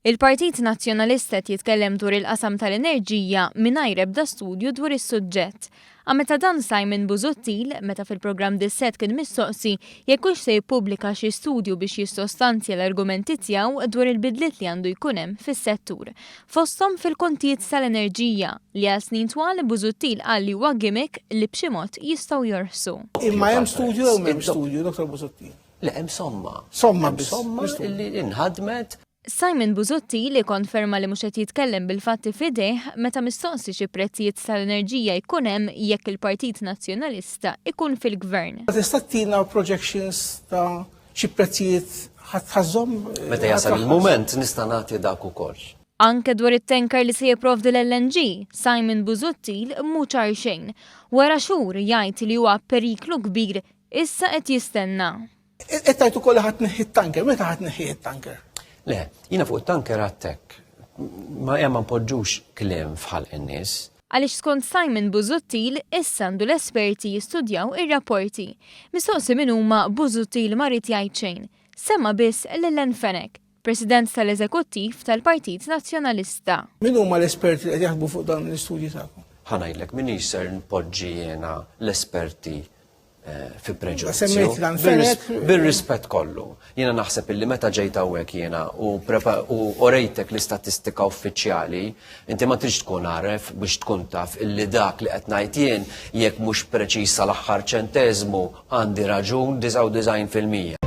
Il-Partit Nazzjonalista qed jitkellem dwar il-qasam tal-enerġija mingħajr ebda studju dwar is-suġġett. Ammetta dan Simon Busuttil meta fil-programm Dissett kien mistoqsi jekk hux se jippubblika xi studju biex jissostanzja l-argumenti tiegħu dwar il-bidliet li għandu jkun hemm fis-settur. Fosthom fil-kontijiet tal-enerġija, li għal snin twal Busuttil qal li huwa gimmick li b'xi mod jistgħu jorħsu. Imma hemm studju jew m'hemmx studju, Dottor Busuttil? Le, hemm somma. Somma biss. Somma li inħadmet. Simon Busuttil ikkonferma li mhux qed jitkellem bil-fatti f'idejh meta mistoqsi xi prezzijiet tal-enerġija jkun hemm jekk il-Partit Nazzjonalista jkun fil-Gvern. Tista' ttina projections ta' xi prezzijiet ħa tħażżhom? Meta jasal il-mument nista' nagħti dak ukoll. Anke dwar it-tanker li se jipprovdi l-LNG, Simon Busuttil mhu ċar xejn. Wara xhur jgħid li huwa periklu kbir, issa qed jistenna. Qed tgħid ukoll li ħadd tneħħi t-tanker, meta ħadd tneħħi t-tanker? Le, jiena fuq it-tanker għadtek. Ma ma npoġġux kliem f'ħalq in-nies. Għaliex skont Simon Busuttil issa għandu l-esperti jistudjaw ir-rapporti. Mistoqsi min huma Busuttil ma ried jgħid xejn. Semma biss lil Len Fenech, President tal-Eżekuttiv tal-Partit Nazzjonalista. Min huma l-esperti li qed jaħdmu fuq dan l-istudji tagħkom? Ħa ngħidlek, m'iniex ser npoġġi jiena l-esperti fi preġudizzju. Bir-rispett kollu. Jiena naħseb illi meta ġejt hawnhekk jiena u orejtek l-istatistika uffiċjali, inti ma tridx tkun għaref biex tkun taf illi dak li qed ngħid jien jekk mhux preċiż sal-aħħar ċenteżmu għandi raġun 99%.